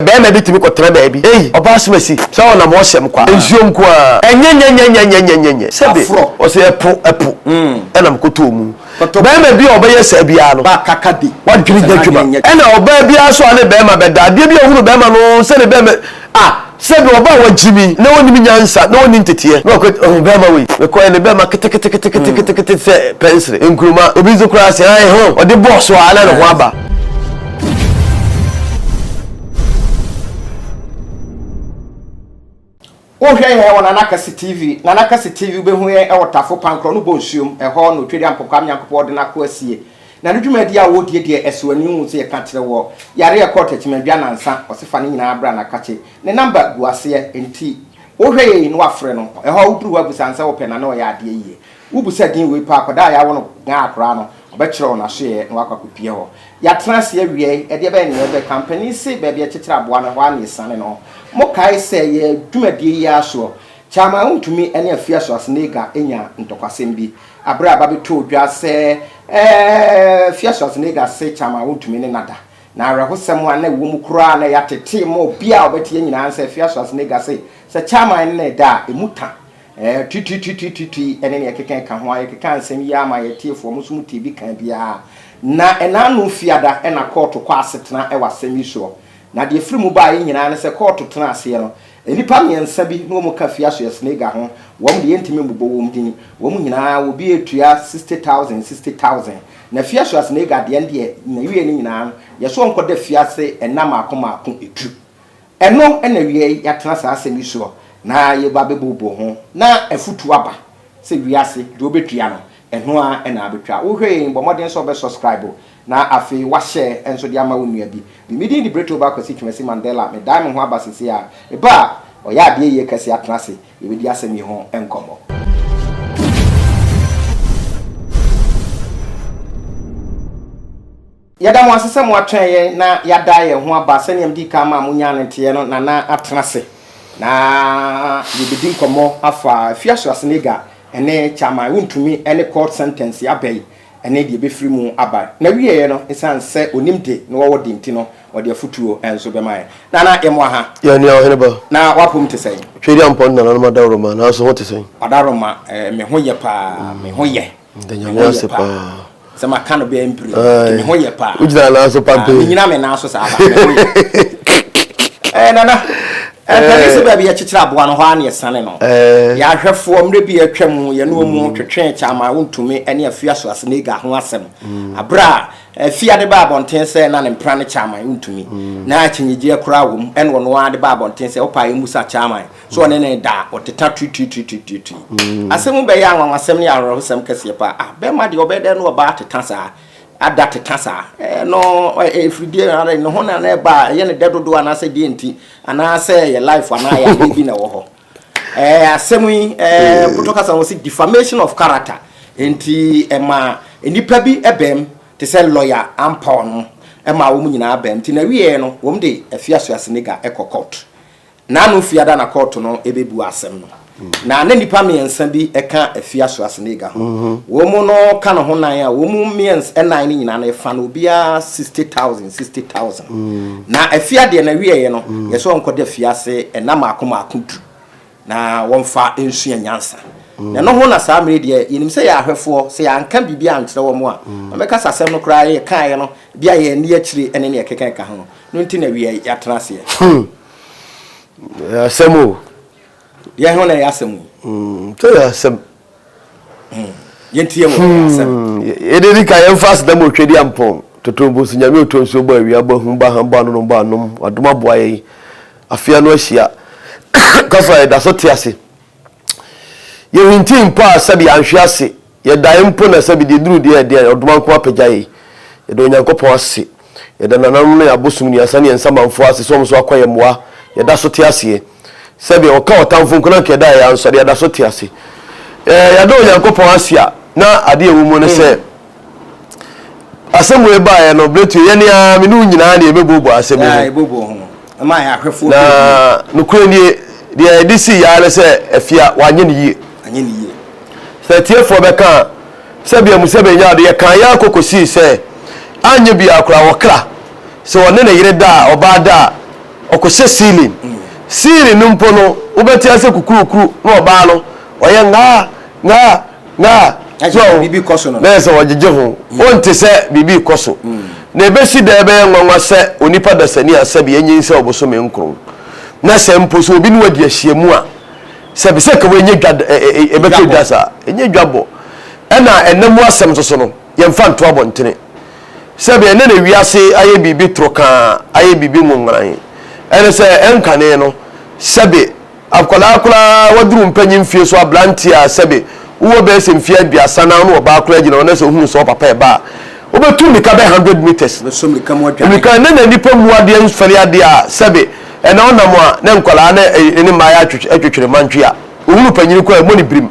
Barima bi tumi kɔtena baabi. Ei, ɔbaa asomasi, sɛ ɔnam hɔ hyɛm kwa, nsuo nko ara. Ɛnyɛnyɛnyɛnyɛnyɛnyɛnyɛ. Sɛbe, ɔse ɛpo, ɛpo, ɛna mekɔtɔɔ mu. Barima bi a ɔbɛyɛ saa biara no, w'adwene nyɛ adwuma. Ɛna ɔbaa biara nso a ne barima bɛda, adeɛ bi a ɔhunu barima no sɛ ne barima, ah, sɛbe ɔbaa a wagyimi, na ɔnnim nyansa, na ɔnni nteteɛ, na wakɔ, ɔhu barima wei, mekɔɛ ne barima keteketeketekete sɛ pɛnsere, nkruma, obi nso koraa se, ae, ho, ɔde bɔɔ so ara na ne ho aba. Wohwɛ yɛn wɔ Nana Kɛse TV. Nana Kɛse TV wobɛhu yɛn wɔ Tafo Pankorɔ no Bonsuom. Ɛhɔ na Otwedeɛ Ampɔkwam Nyankopɔn de n'akoa asie. Na ne dwumadi a ɔredie deɛ ɛso ani hu sɛ yɛka kyerɛ woɔ. Yareɛ kɔ Techiman Dwa Nansa. Ɔse fa ne nyinaa bra Nakakye. Ne number gu aseɛ nti wohwɛ yɛn na wafrɛ no. Ɛhɔ woduru hɔ a bisa no sɛ wopɛ Nana ɔyɛ adeɛ yie. Wobisa din wei pɛ a akwadaa a yɛawo no Ghana koraa no ɔbɛkyerɛ wo n'asoɛeɛ na wakɔ akɔpie hɔ. Yɛatena ase awiei, ɛdeɛ bɛn na yɛbɛka? Mpanin se baabi a ɛkyekyere aboa no, ɛhɔ ara na ɛsiane no. Mokae sɛ yɛn dwumadie yi ara soɔ, Chairman Wontumi ne Afia Schwarzenegger nyaa ntɔkwasɛm bi berɛ a ba bɛtɔɔ dwa sɛ Afia Schwarzenegger se Chairman Wontumi ne no ada. Na awerɛhosɛm a na ɛwɔ mu koraa a na ɛyɛ atetee ma obiara a ɔbɛteɛ nyinaa ne sɛ Afia Schwarzenegger se sɛ Chairman ne no reda a, ɛmu ta. Ɛɛ, tutututututu ne nea ɛkeka ɛka ho a, yɛkekaa nsɛm yi ara ma yɛn atiefoɔ, mo nso motee bi kaa bi ara. Na ɛna ano fiada na kɔɔto kɔ asetena wɔ asɛm yi soɔ. Na deɛ ɛfiri mu baeɛ nyinaa ne sɛ kɔɔto tenaa aseɛ no, nnipa mmiɛnsa bi na wɔka Fiasoɛ Snega ho, wɔn deɛ yɛntumi mmobɔ wɔn din, wɔn nyinaa obi retua 60,000, 60,000. Na Fiasoɛ Snega deɛ no deɛ, n'awieɛ no nyinaa no, yɛse ɔnkɔda fiase nna mmaako mmaako du. Ɛno na awiei yɛatena saa asɛm yi soɔ na yɛreba abɛbooboo ho na afutuo aba sɛ wiase deɛ wobɛtua no ɛno ara na abɛtwa. Wohwɛ yɛn bɔ mmɔden sɛ wobɛ subscribe na afei wa share nso de ama wo nua bi. Me me din de Bretoba Kwasi Twumasi Mandela medan me ho aba seesei a meba a ɔyɛ adeɛ yie kɛse atena ase yɛbɛdi asɛm yi ho nkɔmmɔ. Yɛda mo ase sɛ moatwɛn yɛn na yɛada yɛn ho aba sɛnea midii kan maa munyaa no nteɛ no, Nana atena ase na yɛbɛdi nkɔmmɔ afa Afia Schwarzenegger ne Chairman Wontumi ne court sentence aba yi ne deɛ ɛbɛfiri mu aba. N'awieɛ no, ɛsiane sɛ ɔnim de na ɔwɔ de nti no, ɔde afotuo nso bɛma yɛn. Nana, yɛmmoa ha. Yɛn nua ɔhene ba. Na w'apom te sɛn? Tweaduampɔn nananom adaworoma, nanso ho te sɛn? Adaworoma, me ho yɛ paa, me ho yɛ. Meda Nyame ase paa. Sɛ maka no bɛyɛ mpire. Nti me ho yɛ paa. Wogyina nan so pampee. Menyina me nan so saa ba. Me ho yɛ. Eh nana. Ɛpɛne sɛ baabi yɛkyekyere aboa no hɔ ara na yɛsane no. Yɛahwɛfoɔ mmerɛ bi atwa mu yɛne wɔn twetwee kyama wontumi ne Afia Schwarzenegger ho asɛm. Aberɛ a Afia de baa abɔnten sɛ na ne mpena ne Kyaman wontumi. Na akyinnyegyeɛ koraa wɔ mu ɛna ɔno ara de baa abɔnten sɛ wopɛ a yɛmmusa Kyaman. So ɔne ne da a, ɔteta tuituituituitui. Asɛm yi bɛyɛ anwanwasɛm ne awerɛhosɛm kɛseɛ paa. Ah, bɛrima deɛ ɔbɛyɛ dɛn ne ɔbaa teta saa? Ada teta saa? Ɛno, ɛfiri deɛ ara ne ho na na ɛba a, ɛyɛ ne dɛ dodoɔ anaasɛ deɛ nti? Anaasɛ ɛyɛ life anaa ɛyɛ adeɛ bi na ɛwɔ hɔ? Ɛɛ, asɛm yi, ɛɛ, mpotɔ kasa wɔ se defamation of character. Nti ɛma nnipa bi bɛm te sɛ lɔya Ampaw no, ɛma wɔn nyinaa bɛm. Nti n'awieɛ no, wɔn de Afia Schwarzenegger kɔ court. N'ano Fiada na kɔɔto no bɛbua asɛm no. Na na nnipa mmiɛnsa bi ka Afia Schwarzenegger ho. Wɔn mu no ka ne ho nan a, wɔn mu mmiɛnsa nnan no nyinaa no ɛfa no obiara 60,000, 60,000. Na Afia deɛ n'awieeɛ no, yɛ sɛ ɔnkɔda afiase nna mmaako mmaako du na wɔmfa nsua nyansa. Na ɛno ho na saa mmerɛ yi deɛ, yɛnim sɛ yɛn ahwɛfoɔ, sɛ yɛanka biribi ankyerɛ wɔn a, wɔbɛka sɛ asɛm no koraa yɛkaeɛ no, bi a yɛanni akyire ne deɛ ɛkeka ho. No nti na wia yɛatena aseɛ. Hmm. Ɛyɛ asɛm o. Deɛ ho na ɛyɛ asɛm o. Hmm. Sɛ yɛ asɛm. Hmm. Yɛntie mu ɛyɛ asɛm. Hmm. Yɛde di ka yɛmfa aseda mu otwadi ampɔn. Totombo so nyame otɔ nsuo bɔ awia bɔ ahum bɔ aham bɔ anonom bɔ anom. Wadom aboa yɛn. Afea no ahyia. Kafra yɛda so te ase. Yɛhintii mpo a sɛbi yɛanhwe ase. Yɛdae mpo na sɛbi deɛ duru deɛ ɛdeɛ ɔdomankoma apagya yɛn. Yɛda Onyankopɔn ase. Yɛda nananom ne abosom nnuasa ne yɛn nsamanfoɔ ase sɛ wɔn nso akɔ yɛn mmoa. Yɛda so te aseɛ. Sɛbi ɔka ɔtamfo nko na anka yɛda yɛn ansɔre, yɛda so te ase. Ɛɛ yɛda Onyankopɔn ase a na adeɛ ɛwɔ mu ne sɛ asɛm wei baeɛ no Bretuo yɛne ara me ne wo nyinaa na yɛbɛbuobua asɛm yi ho. Na nokorɛ nie, deɛ yɛde sii yɛ ara ne sɛ Afia wanyɛ no yie. Sɛ atiefoɔ bɛka a, sɛbea mu sɛbea nya ade, yɛkaa yɛ ara kɔ kɔsii sɛ anyɛ biara koraa ɔkra, sɛ ɔne ne yere da a, ɔbaa da a, Ɔkɔhyɛ ceiling. Ceiling no mpo no, wobɛte ase kukurukuru na ɔbaa no, ɔyɛ ngaa, ngaa, ngaa. So biribi kɔ so no. Na yɛ sɛ ɔgyegye ho. Wonte sɛ biribi rekɔ so. Na ebesi dɛn ɛbɛyɛ nwanwa sɛ onipa dasani a sɛbe anyin sɛ ɔbosome nkron, na sɛ mpo sɛ obi ne wo adi ahyiamu a, sɛbe sɛ ka ɛnyɛ dwa ɛbɛtɔ dwa saa. Ɛnyɛ dwabɔ. Ɛna ɛnna mu asɛm nso so no, yɛmfa nto abɔntene. Sɛbe ɛnnɛ na wiase ayɛ biribi torokaa, ayɛ biribi nwonworan. Ɛne sɛ, ɛnkane no, sɛbe akwadaa koraa waduru mpanyin mfie so, aberanteɛ a sɛbe wowɔ bɛyɛ sɛ mfeɛ aduasa na wo ne ɔbaa koraa gyina hɔ na sɛ wohunu sɛ ɔpapa ɛba a, wobɛtu mmirika bɛyɛ 100 meters. Wobɛsɔ mmirika mu adwane. Mmirika, ɛnnɛ na nnipa mmu adeɛ mfɛre adeɛ a, sɛbe ɛnna wonam a na nkwadaa ne ne mmayewa atwetwere mantwe a, wohunu panyin koraa a, ɛmmɔ ne birim.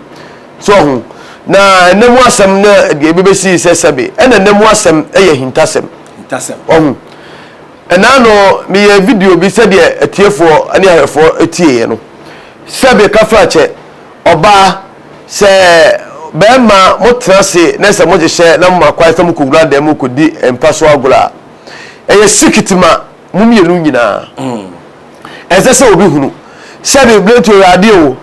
So wahu? Na nna mu asɛm na deɛ ebi bɛsi sɛ sɛbe, ɛna nna mu asɛm yɛ ahintasɛm. Ahintasɛm. Wahu? Ɛna no, meyɛɛ video bi sɛdeɛ atiefoɔ ne ahwɛfoɔ tieeɛ no. Sɛbe kafrakyɛ, ɔbaa, sɛ bɛrima motena ase na sɛ mohyehyɛ na moma kwan sɛ mokɔwura dan mu kɔdi mpa so agorɔ a, ɛyɛ sikiti ma mo mmienu nyinaa. Ɛnsɛ sɛ obi hunu. Sɛbe Blentu ɔyɛ adeɛ o,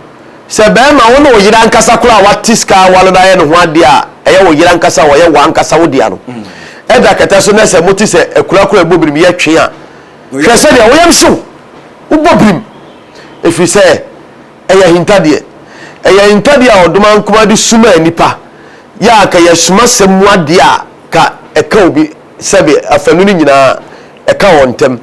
sɛ bɛɛma wo ne wo yere ankasa koraa a wate sika aware no ayɛ ne ho adeɛ a ɛyɛ wo yere ankasa a ɔyɛ w'ankasa wo dea no ɛda kɛtɛ so na sɛ mote sɛ akura koraa ɛbɔ birim yɛ twe a, hwɛ sɛdeɛ wo yam hye wo, wobɔ birim ɛfiri sɛ ɛyɛ ahintadeɛ. Ɛyɛ ahintadeɛ a ɔdomankoma de sumaa nnipa yɛ a anka yɛ sumasɛm mu adeɛ a ka ɛka obi sɛbe afanu no nyinaa ɛka wɔn ntam.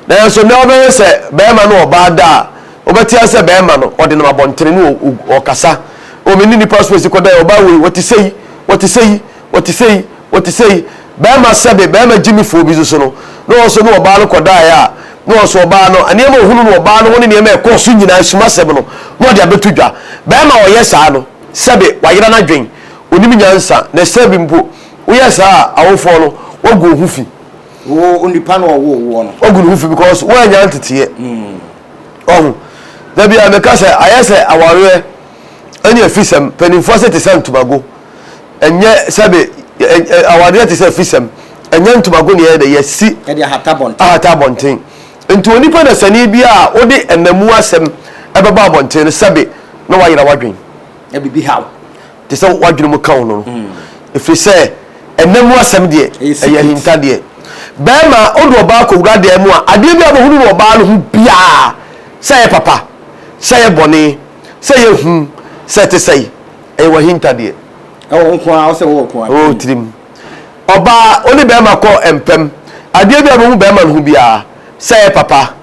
Nanso nnɛ wobɛhwɛ sɛ barima ne ɔbaa da a, wobɛte ara sɛ barima no, ɔde nam abɔntene ne ɔkasa. O, me ne nnipa so asi kɔdae, ɔbaa wei, ɔte sei, ɔte sei, ɔte sei, ɔte sei. Barima sɛbe, barima gyimifoɔ bi nso so no, na ɔno nso ne ɔbaa no kɔdaeɛ a, na ɔno nso ɔbaa no, nneɛma a ɔhunu no ɔbaa no ho ne nneɛma a ɛkɔɔ so nyinaa, asumasɛm no, na ɔde abɛto dwa. Barima a ɔyɛ saa no, sɛbe, wayera n'adwene, ɔnim nyansa, na sɛbe mpo, woyɛ saa a, awofoɔ no, woagu wo ho fi. Wo onipa no ɔwoo woɔ no. Woagu ne ho fi because woannya nteteɛ. Wahu? Da bi a meka sɛ ayɛ sɛ awareɛ ɛne afisɛm, mpanimfoɔ se te sɛ ntomago. Ɛnyɛ sɛbe awareɛ te sɛ afisɛm, ɛnyɛ ntomago ne yɛyɛ dɛ yɛsi Ɛde ahata abɔnten. ahata abɔnten. Nti onipa dasani bi a wode ɛnamu asɛm ɛbɛba abɔnten no sɛbe na wayera w'adwen. Na biribi ha wo. Te sɛ w'adwene mu ka wo no no, ɛfiri sɛ ɛnna mu asɛm deɛ, ɛyɛ ahintadeɛ. Barima, wode ɔbaa kɔwura dan mu a, adeɛ bi a wobɛhunu wɔ ɔbaa no ho biara, sɛ ɛyɛ papa, sɛ ɛyɛ bɔne, sɛ ɛyɛ hu, sɛ ɛte sɛn, ɛyɛ w'ahintadeɛ. Ɛwɔ wo nko ara, wo sɛ wowɔ nko ara. Ɛwɔ wo tirim. Ɔbaa, wo ne barima kɔ mpam, adeɛ bi a wobɛhu barima no ho biara, sɛ ɛyɛ papa,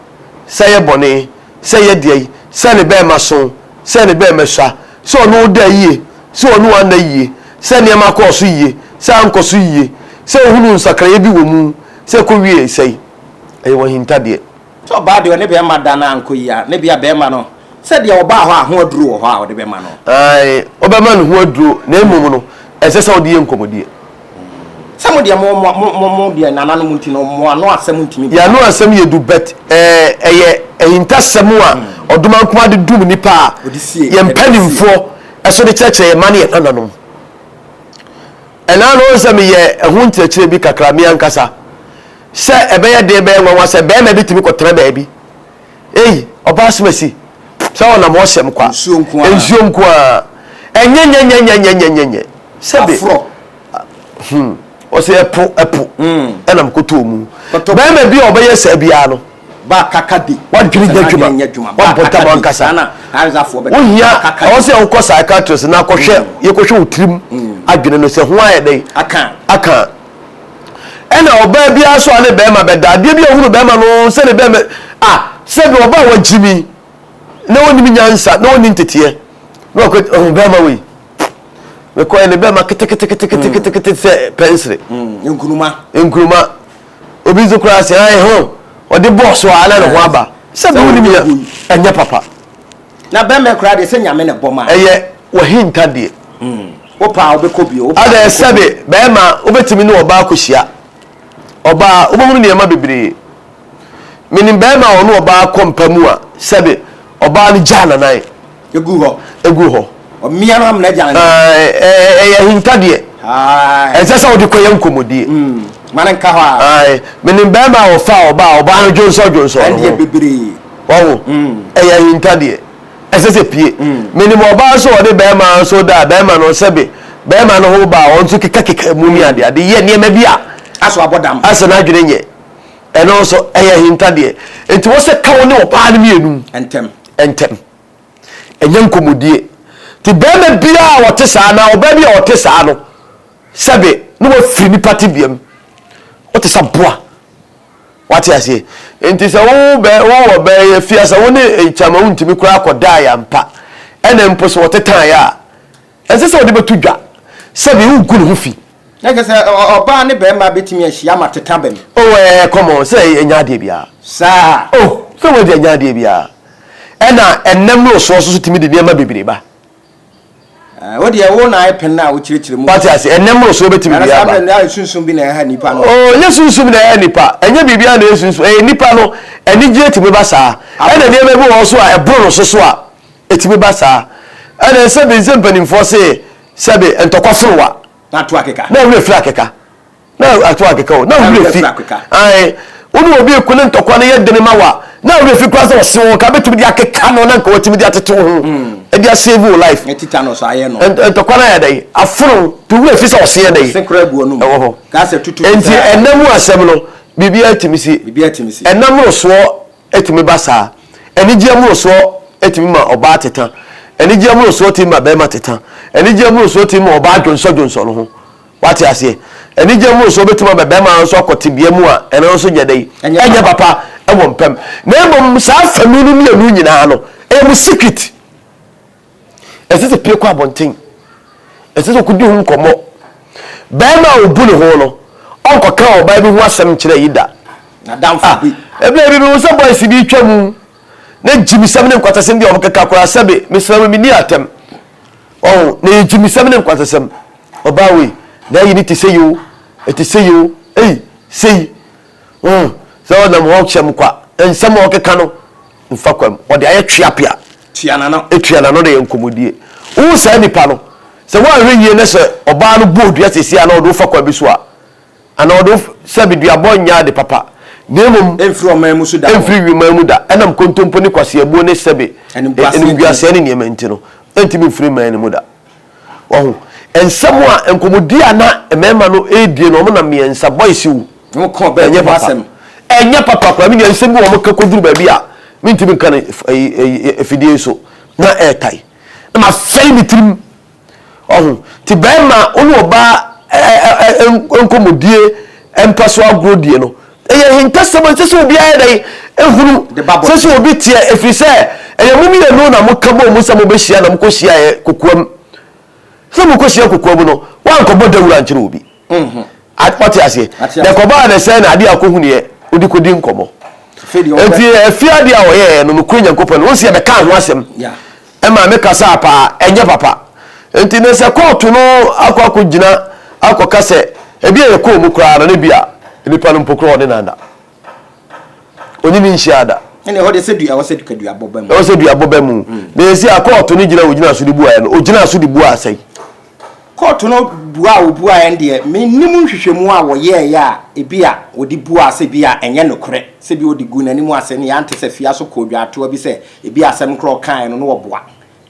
sɛ ɛyɛ bɔne, sɛ ɛyɛ deɛn, sɛ ne barima so, sɛ ne barima sua, sɛ ɔne wo da yie, sɛ ɔne wo anna yie, sɛ nneɛma kɔɔ so yie, sɛ ankɔ so yie, sɛ wohunuu nsakraeɛ bi wɔ mu, sɛ ɛkɔwiee sɛn. Ɛyɛ wo ahintadeɛ. Sɛ ɔbaa deɛ ɔne bɛɛma da na ankɔ yie a, ne bia bɛɛma no, sɛ deɛ ɔbaa hɔ a ho aduro wɔ hɔ a ɔde bɛma no. Ae, wobɛma no ho aduro, na mmom no, ɛnsɛ sɛ wode yɛ nkɔmmɔdie. Sɛ mo deɛ mo mo mo mo deɛ nananom nti no mo ano asɛm ntumi. Yɛn ano asɛm yɛ du but ɛɛ ɛyɛ ahintasɛm a ɔdomankoma de dum nipa a yɛn mpanimfoɔ ɛso de kyerɛkyerɛ yɛn mma ne yɛn nananom. Ɛnaa no sɛ meyɛ ɛho nkyerɛkyerɛ bi kakra me ankasa sɛ ɛbɛyɛ den bɛyɛ nwanwa sɛ bɛrima bi tumi kɔtena baabi. Ei ɔbaa asomasi sɛ ɔnam hɔ hyɛm kwa. Nsuo nko ara. Nsuo nko ara. Ɛnyɛ nyɛ nyɛ nyɛ nyɛ nyɛ nyɛ nyɛ. Sɛbe. Aforɔ. Hmm. Ɔsɛ ɛpo ɛpo. Ɛna mekɔtɔɔ mu. Bɛrima bi a ɔbɛyɛ saa biara no. Ba kaka di. Wadwene nyɛ adwuma. Wabɔ dam ankasa. Wohia ɛwɔ sɛ wokɔ psychiatrist na akɔhwɛ yɛkɔhwɛ wo tirim adwene no sɛ ho ayɛ dɛn. Aka. Aka. Ɛna ɔbaa biara so a ne bɛrima bɛda adeɛ bi a ɔhunu bɛrima no sɛ ne bɛrima a sɛbi ɔbaa wagyimi na ɔnim nyansa na ɔnni nteteɛ na ɔkɔ ɔhu bɛrima wei mekɔɛ ne bɛrima keteketeketekete sɛ pɛnsere nkuruma nkuruma obi nso koraa sɛ ae ho ɔde bɔɔ so a na ne ho aba sɛbi wonim yɛ ɛnyɛ papa Na bɛmɛ koraa deɛ sɛ Nyame na ɛbɔ maa. Ɛyɛ w'ahintadeɛ. Wo paa wobɛkɔ bio. Adɛn sɛbe bɛɛma wobɛtumi ne ɔbaa akɔhyia ɔbaa wobɛhunu nneɛma bebree. Menim bɛɛma a ɔne ɔbaa kɔ mpa mu a sɛbe ɔbaa no gyaa nanan. Egu hɔ. Egu hɔ. Ɔmea no amena gyaa nanan. Ɛyɛ ahintadeɛ. Ɛnsɛ sɛ wode kɔyɛ nkɔmmɔdie. Ma no nka hɔ ara. Ae, menim barima a ɔfaa ɔbaa a ɔbaa no dwonsɔ dwonsɔ no Ɛndeɛ ho. bebree. Wahu? Ɛyɛ ahintadeɛ. Ɛsɛ sɛ pie. Menim ɔbaa nso a ɔne barima nso da a barima no sɛbe barima no ho ba a ɔno nso kekakeka mu ne adeade yɛ nneɛma bi a Asɛ wabɔ dam. asɛ n'adwene nyɛ. Ɛno nso ɛyɛ ahintadeɛ. Enti wɔ sɛ ka wo ne ɔbaa no mmienu Ntɛm. ntɛm. Ɛnyɛ nkɔmmɔdie. Nti barima biara a ɔte saa anaa ɔbaa bi a ɔte saa no, sɛbe na wafiri nipa tebea mu. Wote sɛ aboa. Wate aseɛ? Nti sɛ wo bɛ wowɔ bɛ fie sɛ wo ne nkyama wontumi koraa kɔdaeɛ ampa, ɛna mpo sɛ wɔtetaeɛ a, ɛnsɛ sɛ wode bɛto dwa. Sɛbe wogu ne ho fi. Na kyerɛ sɛ ɔbaa ne barima bɛtumi ahyia ama teta bɛm. Oh ɛɛ come on sɛ ɛnyɛ adeɛ biara. Saa. Oh sɛ wadi ɛnyɛ adeɛ biara. Ɛna ɛnɛ mmorosoɔ nso so tumi de nneɛma bebree ba. Ɛɛ wo deɛ wo na ayɛ pɛn a wokyerɛkyerɛ mu. Wate ase ɛnɛ mmorosoɔ bɛtumi de aba. Ɛna saa mmerɛ sunsum bi na ɛha nipa no. Oh ɛnyɛ sunsum na ɛha nipa ɛnyɛ biribiara na ɛyɛ sunsum ɛyɛ nipa no anigyeɛ tumi ba saa. Ɛna nneɛma bi wɔ hɔ so a ɛboro no so so a ɛtumi ba saa. Ɛna sɛbe nsɛ mpanimfoɔ se sɛbe ntɔkwa forowa. Na ato akeka. Na werɛ firi akeka. Na ato akeka o. Na werɛ fi. Ae. Wo ne obi reko ne ntɔkwa no yɛ dene ma wo a, na werɛ fi koraa sɛ ɔse wo nka bɛtumi de akeka no na nka watumi de atete wo ho. De asave wo life. Ne tetanus ayɛ no. Ntɔkwa no ayɛ dɛn? Afono wo. Nti werɛ fi sɛ ɔse yɛ dɛn? Ɔse koraa agu w'anum. Ɛwɔ hɔ. Ka sɛ tutu Enti ɛnna mu asɛm no, biribiara tumi si. Biribiara tumi si. Ɛnna mmorosoɔ tumi ba saa. Anigyeɛ mmorosoɔ tumi ma ɔbaa teta. Anigyeɛ mmorosoɔ tumi ma barima teta. Anigyeɛ mmorosoɔ tumi ma ɔbaa dwonsɔdwonsɔ ne ho. Wate aseɛ? Anigyeɛ mmorosoɔ bɛtumi ama barima nso akɔ tebea mu a ɛno nso nyɛ dɛn? Ɛnyɛ papa wɔ mpam. Na mmom saa afanu no mmienu nyinaa no, ɛyɛ mo secret. Ɛsɛ sɛ pie kɔ abɔnten. Ɛsɛ sɛ ɔkɔdi ho nkɔmmɔ. Barima a ɔbu ne ho no, ɔnkɔka ɔbaa bi ho asɛm nkyerɛ yi da. N'adamfo bi. Ah, ebia bi mehu sɛ boys bi retwa mu na gyimisɛm ne nkwatasɛm bi a wɔkeka koraa sɛbe mesrɛ mo menni atɛm. Ɔho, na ɛyɛ gyimisɛm ne nkwatasɛm. Ɔbaa wei, na ayi ne te sɛ yi o, ɛte sɛ yi o, ei, sei. Oh, sɛ ɔnam hɔ hyɛm kwa, nsɛm a ɔkeka no, mfa kwa mu. Ɔde ayɛ tweapea. Tua n'ano. Tua n'ano de yɛ nkɔmmɔdie. Wohu saa nipa no, sɛ woanhwɛ yie na sɛ ɔbaa no bɔ odua seesei anaa ɔde wo fa kwan bi so a, anaa ɔde wo, sɛbe duabɔ nyɛ ade papa, na mmom. Ɛmfiri ɔman mu so da. Ɛmfiri ɔman mu da. Ɛnam kontompo ne kwaseabuo ne sɛbe animguaseɛ ne nneɛma nti no, ɛntumi mfiri man no mu da. Wahu? Nsɛm a, nkɔmmɔdie a na mmarima no redie no, wɔn nam mmiɛnsa, boys o. Wɔn ka ɔbaa Ɛnyɛ bi ho papa. asɛm. Ɛnyɛ papa koraa. Me nua, nsɛm bi wɔ hɔ wɔka kɔduru baabi a, mentumi nka no ɛyi, ɛyi, afidie yi so. Na ɛretae. Na masɛe me tirim. Wahu? Nti barima, wo ne ɔbaa ɛ, ɛ, ɛ, ɛ, nkɔmmɔdie, mpa so agorɔ die no, Ɛyɛ ahintasɛm a ɛnsɛ sɛ obiara yɛ dɛn? Ehunu. De ba Sɛ sɛ abɔnten. obi teɛ, ɛfiri sɛ ɛyɛ mo mmienu na moka bɔɔ mu sɛ mobɛhyia na mokɔhyiaeɛ kokoam. Sɛ mokɔhyia kokoam no, woankɔbɔ dawuro ankyerɛ obi. A- Wate aseɛ? Ate Na aseɛ. ɛkɔbaa ne sɛ na adeɛ a akɔhunuiɛ, wode kɔdi nkɔmmɔ. Afei deɛ ɔbɛ. Enti afie adeɛ a ɔyɛeɛ no, nokorɛ Nyankopɔn no, wo sɛ yɛbɛkaa ho asɛm. Yeah. Ɛma me kasaa paa, ɛnyɛ papa. Enti no sɛ kɔɔto no akɔ akɔgyina akɔka sɛ ebi a yɛkɔɔ mu koraa no na ebi a nipa no mpo koraa ɔne no anna. Ɔne no nhyiaa da. Ɛnna ɛhɔ deɛ sɛ dua ɛwɔ sɛ ka duabɔ ba mu. Ɛwɔ sɛ duabɔ ba mu. Na yɛsi a kɔɔto no gyina a ɔgyina so de buaeɛ no, ɔgyinaa so de buaa sɛn? Kɔɔto no bua a wɔbuaeɛ no deɛ, mennim nhwehwɛmu a wɔyɛeɛ a ebi a wɔde buaa sɛ bi a ɛnyɛ nokorɛ, sɛ bi wɔde guu n'anim ase no, yɛante sɛ Fiaso kɔɔ dwaatoa bi sɛ ebi a asɛm korɔ a ɔkaeɛ no na wɔboa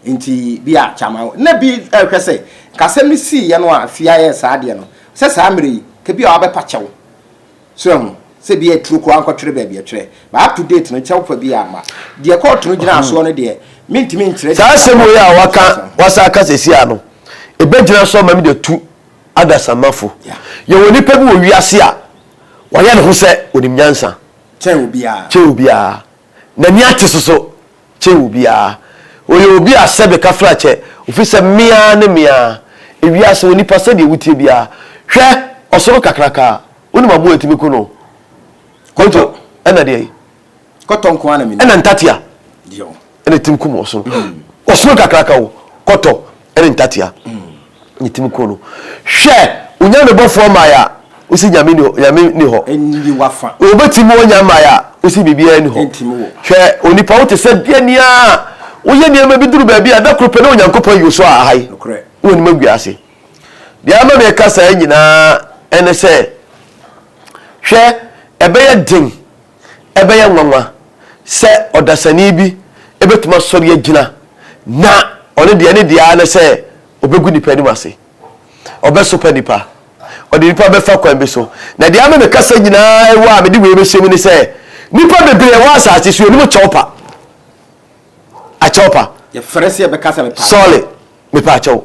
nti bi a Kyama na bi rehwɛ sɛ nka asɛm no siiɛ no a Fia yɛɛ saa adeɛ no sɛ saa mmerɛ yi ka bi a wabɛpa kyɛw. So ahu? Sɛ bi a turo koraa nkɔtwere baabi ɛtwerɛ. But up to date no kyɛw pa bi amma. Deɛ kɔɔto no gyinaa soɔ no deɛ, mentumi nkyerɛ Saa deɛ asɛm wei a kɔɔto no waka, gyinaa soɔ. wasan aka seesei ara no, ɛbɛgyina so ama me de atu adasamma fo. Yeah. Yɛwɔ nipa bi wɔ wiase a, wayɛ ne ho sɛ ɔnim nyansa. Kyɛn obiara. Kyɛn obiara. N'ani ate so so kyɛn obiara. Ɔyɛ obi a sɛbe kafrakyɛ, ɔfiri sɛ me ara ne me ara. Ewiase, onipa sɛdeɛ woteɛ biara, hwɛ ɔsono kakraka a, wonim aboa a ɛtumi ku no? Konto, ɛna deɛ? Kɔtɔ nko ara na menim. Ɛna ntatea. Deɛ. Ɛna ɛtumi kum ɔsono. Ɔsono kakraka o, kɔtɔ ɛne ntatea. Na ɛtumi ku no. Hwɛ, Onyame bɔfoɔ mmaeɛ a, wosi Nyame ni hɔ, Nyame ni hɔ. Ɛnni w'afa. Obetumi onya mmaeɛ a, wosi biribiara ni hɔ. Ɛntumi wɔ. Hwɛ, onipa wote sɛ deɛ nea woyɛ nneɛma bi duru baabi a, da koro pɛ na Onyankopɔn ayi wo so a aha yi, Nokorɛ. na w'anim agu ase. Deɛ ama meka saa nyinaa ɛne sɛ. Hwɛ, ɛbɛyɛ den, ɛbɛyɛ nwanwa sɛ ɔdasani bi bɛtumi asɔre agyina na ɔno deɛ ne deɛ ara ne sɛ ɔbɛgu nnipa anim ase, ɔbɛsopa nnipa, ɔde nnipa bɛfa kwan bi so. Na deɛ ama me kasa nyinaa ɛwɔ a mede wei bɛhyɛ mu ne sɛ, nnipa bebree wɔ asase so, yɛnim kyɛw pa. Akyɛw pa. Yɛfrɛ sɛ yɛbɛka sɛ mepa. Sɔle, mepa akyɛw.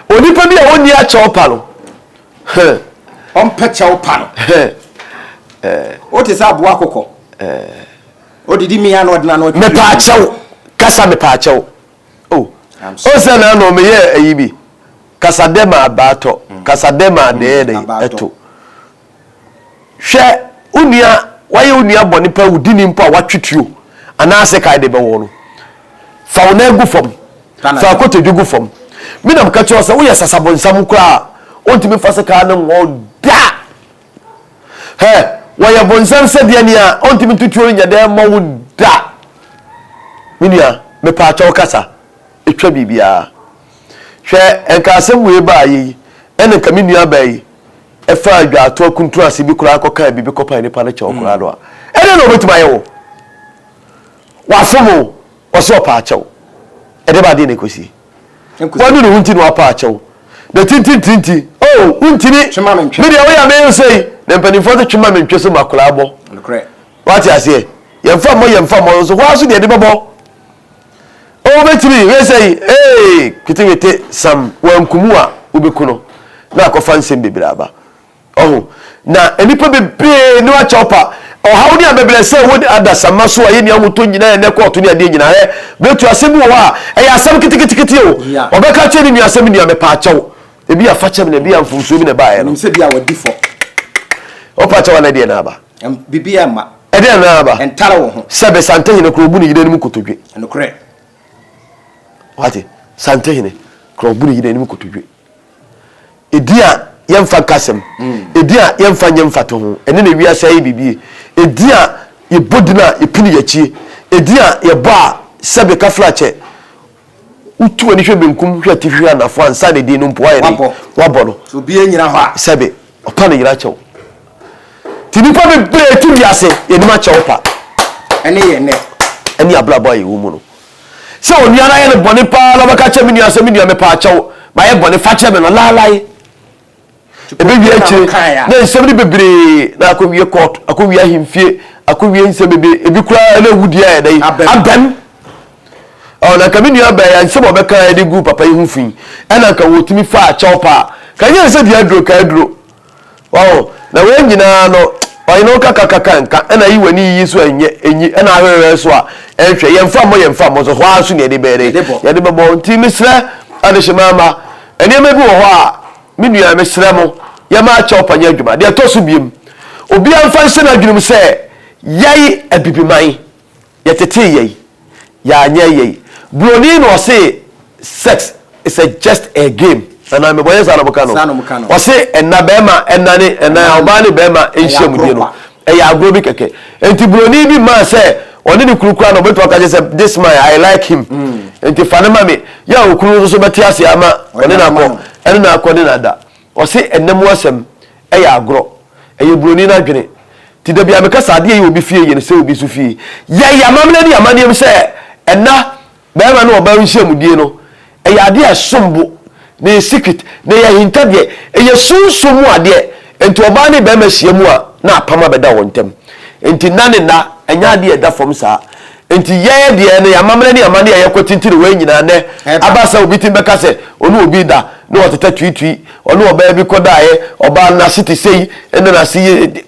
Onipa bi a ɔnni akyɛw pa no. Ɔmpɛ kyɛw pa no. Wote sɛ aboa akokɔ. Odidi mia na ɔdena na ɔtwitwi. Mepa akyɛw. Kasa mepa akyɛw. Oh. O sɛ na ano meyɛ ayi bi. Kasa dɛ ma abaatɔ. Kasa dɛ ma adɛɛ dɛ ɛto. Hwɛ, wo nua, wayɛ wo nua bɔne paa, wo dini mpo a watwe tuo anaa sekan de bɛwɔ no. Fa wo nan gu fam. Fa kotodwe gu fam. Me na meka kyerɛ wo sɛ woyɛ sasabonsam koraa a, ɔntumi mfa sekan no nwɔ wo da. Hɛ, wɔyɛ bonsam sɛdeɛ nea ɔntumi nto tuo no nyɛ dɛ mmɔ wo da. Me nua, mepaakyɛw kasa. Etwa biribiara. Hwɛ, nka asɛm wei baayɛ yi, ɛna nka me nuabaa yi ɛfaa dwaato akuntunu ase bi koraa kɔkaa biribi kɔpae nipa no kyɛw koraa no a, ɛdeɛn na ɔbɛtumi ayɛ wo? Wafom wo, ɔsɛ ɔpa akyɛw. Ɛde ba adeɛ na ɛkɔsie. Wanu ne ho nti na wapa akyɛw. Na tintintinti, oh, wontumi, me deɛ woyɛ me sɛ yi, na mpanimfoɔ sɛ twema mentwe so ma koraa bɔ. Wate aseɛ? Yɛmfa mmɔ yɛmfa mmɔ nso, hɔ ara so deɛ ɛde bɛbɔ. Oh wobɛtumi wei sɛ yi ee ketewete sam wankumu a wobɛku no na akɔfa nsɛm bebree aba ɔho na nnipa bebree ne wakyɛw pa ɔhaw ne abɛbrɛ sɛ wɔ adasamma so a yɛnni ahotɔ nyinaa ɛnɛ kɔɔto ne adeɛ nyinaa ɛ bɛtu asɛm bi wɔ hɔ a ɛyɛ asɛm keteketekete o ɔbɛka kyerɛ ne nua sɛ me nua mepa akyɛw ebi afa kyɛm na ebi a mfomsoɔ bi na ɛbaeɛ no sɛ bi a wadi fɔ ɔpa kyɛw ana deɛ na aba Biribi amma. Ɛdeɛn na aba? Ɛntare wo ho. Sɛbe Santehene kora ɔbu ne yere anim kotodwe. Nokorɛ. Wate? Santehene kora ɔbu ne yere anim kotodwe. Edin a yɛmfa nka asɛm. Edin a yɛmfa nyɛ mfatoho. Ɛne na wiase ayɛ biribi. Edin a yɛbɔ din a yɛpini yɛakyie. Edin a yɛbɔ a sɛbe kaflakyɛ Wotu w'ani hwɛ benkum, hwɛ atifi, hwɛ anafo ansa na edin no mpo woayɛ dɛn? Woabɔ no. Sɛ obiara nnyina hɔ a. Sɛbe, ɔpa ne yere akyɛw. Nti nnipa bebree te wiase, yɛnim akyɛw pa. Ɛne yɛn nnɛ. Ɛne abrabɔ a yɛwɔ mu no. Sɛ onua no ayɛ no bɔne paa na ɔbɛka kyerɛ me nua sɛ, me nua mepɛ akyɛw, mayɛ bɔne, fa kyɛ me no, laalae. Ɛbɛwie akyire na nsɛm no bebree na akɔwie court, akɔwie ahemfie, akɔwie nsɛm bebree, ebi koraa na awudie ayɛ dɛn? Abam. Ɔ na nka me nua bɛɛ ya nsɛm a ɔbɛka ɛde gu papa yi ho fi ɛna nka wɔtumi fa akyɛw paa ka nyɛ sɛ deɛ aduro ka aduro ɔ na wɔn nyinaa no ɔyene wo kakakaka nka ɛna yi w'ani yiyi so ɛnyɛ enyi ɛna ahwɛhwɛ so a ɛnhwɛ yɛmfa mmɔ yɛmfa mmɔ so hɔ ara so na yɛde bɛyɛ dɛ yɛde bɛbɔ nti mesrɛ adehyemama Nneɛma bi wɔ hɔ a, me nua, mesrɛ mo, yɛmma akyɛwpa nyɛ adwuma. Deɛ ɛtɔ so biom, obiara mfa nhyɛ n'adwene mu sɛ, yɛn Abibiman, yɛtetee yɛn, yɛanyɛ yɛn. Buroni na ɔse sex is a just a game. Anaa mebɔ nyɛ saa na wɔka no? Ɔse ɛna bɛrima ɛna ne ɛna ɔbaa ne bɛrima nhyiamudie no. Ɛyɛ agorɔ bi kɛkɛ. Enti buroni bi maa sɛ ɔne ne kunu koraa na ɔbɛtumi aka kyerɛ sɛ this man I like him. Enti fa no ma me. Yɛ a okunu no nso bɛte aseɛ ama ɔne no akɔ ɛne no akɔ ne no ada. Ɔse ɛnna mu asɛm ɛyɛ agorɔ. Ɛyɛ buroni no adwene. Nti da biara meka sɛ adeɛ a ɛyɛ obi fie yɛ no sɛ obi nso fie. Yɛyɛ amammerɛ ne amanneɛ mu sɛ ɛnna Barima ne ɔbaa nhyiamudie no, ɛyɛ adeɛ a ɛsom bo, na ɛyɛ secret, na ɛyɛ ahintadeɛ, ɛyɛ sunsum mu adeɛ. Enti ɔbaa ne barima hyia mu a, na apam abɛda wɔn ntam. Enti nna ne nna, ɛnyɛ adeɛ a ɛda fam saa. Enti yɛn deɛ no, yɛn amammerɛ ne amanneɛ a yɛkɔ tintini wei nyinaa nnɛ, aba sɛ obi tumi bɛka sɛ ɔne obi reda, na ɔtetɛ tuitui, ɔne ɔbaa bi kɔdaeɛ, ɔbaa no n'ase te sei, ɛnna n'ase yɛ.